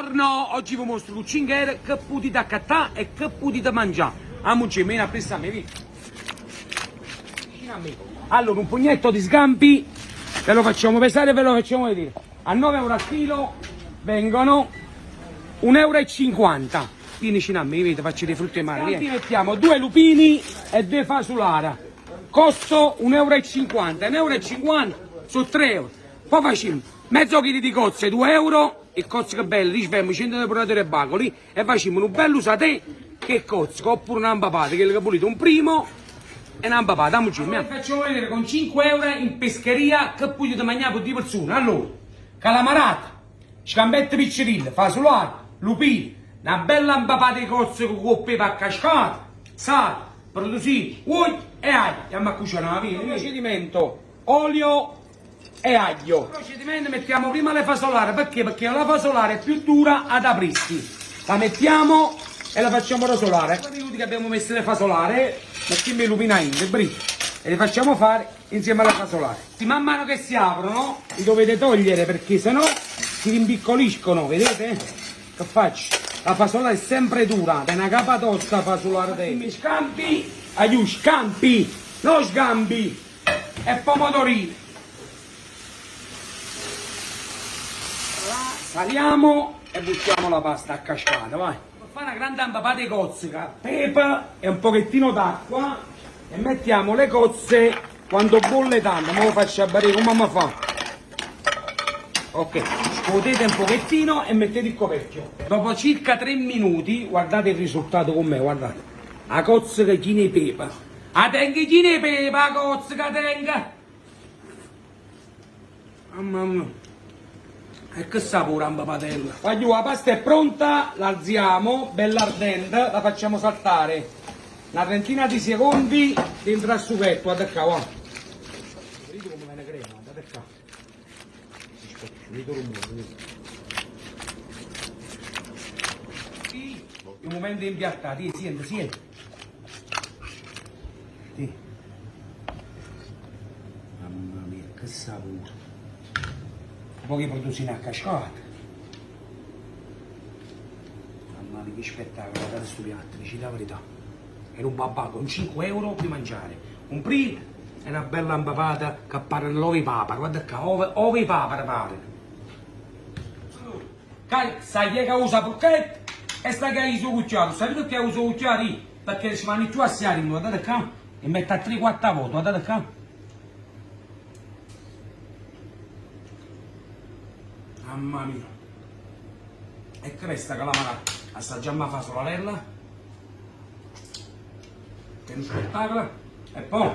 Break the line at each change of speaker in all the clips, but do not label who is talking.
Buongiorno, oggi vi mostro cu 5 euro che potete accattà e che potete mangià. Ammucce, vieni appresso a me, vieni. Vicino a me. Allora, un pugnetto di scampi, ve lo facciamo pesare e ve lo facciamo vedere. A 9 euro al chilo vengono 1,50 euro. Vieni vicino a me, vedi, faccio dei frutti e mare. Vieni. Mettiamo due lupini e due fasulara. Costo 1,50 euro. 1,50 euro sono 3 euro. Poi facciamo mezzo chilo di cozze, 2 euro, e cozze che belle, risvemmo 100 depuratori e bacoli e facciamo un bello satè che cozze, oppure una papata, quello che volete, un primo e una papata, amoci, Facciamo vedere con 5 euro in pescheria che potete mangiare per due persone. Allora, calamarata, scambette piccerille, fasolata, lupini, una bella impapata di cozze con coppe a cascata, sale, produsino, olio e aglio. Andiamo a cucinare, via. Procedimento, olio e aglio. Procedimento mettiamo prima le fasolare, perché? Perché la fasolare è più dura ad aprirsi. La mettiamo e la facciamo rosolare. Due minuti che abbiamo messo le fasolare, mettiamo i lupini in, e le facciamo fare insieme alla fasolare. Man mano che si aprono, li dovete togliere perché sennò si rimpiccoliscono, vedete? Che faccio? La fasolare è sempre dura, è una capa tosta fasolare te. Mi scampi, aiuto, scampi, non sgambi, e pomodorini. Saliamo e buttiamo la pasta a cascata, vai. Per fare una grande ampapata di cozzica, pepe e un pochettino d'acqua e mettiamo le cozze quando bolle tanto, ma lo faccio a barriere come mamma fa. Ok, scuotete un pochettino e mettete il coperchio. Dopo circa 3 minuti, guardate il risultato con me, guardate. La cozzica china di pepe. La tengo china di pepe, la cozzica tengo. Mamma mia. E che sapore amba padella. Voglio, la pasta è pronta, la alziamo, bella ardente, la facciamo saltare. Una trentina di secondi dentro al sughetto, guarda qua, guarda. Vedete come viene crema, guardate qua. Aspetta, vedo rumore, vedi. Il momento di impiattare, senti, senti. Sì. Mamma mia, che sapore. Poi che produsino a cascata. Mamma mia, che spettacolo, guardate sto piatto, dici la verità. Era un babà con 5 euro per mangiare. Un primo e una bella impapata che pare l'uovo di papera, guarda qua, ove, ove di papera pare. Sai chi è che usa porchetta e sai che usa cucchiaio. Sai perché uso cucchiaio? Perché si vanno più assai, guardate qua, e mette a 3-4 volte, guardate qua. Mamma mia. E questa calamarata. Assaggiamo la fasolarella. Che è uno spettacolo. E poi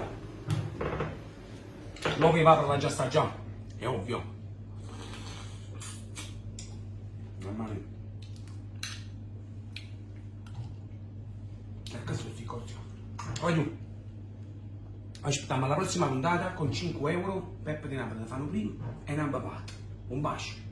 l'uovo di papera l'ha già assaggiato. È ovvio. Mamma mia. E che sono sti cozzi? Voglio. Aspettiamo alla prossima puntata con 5 euro. Peppe di Napoli fanno prima e una papata. Un bacio.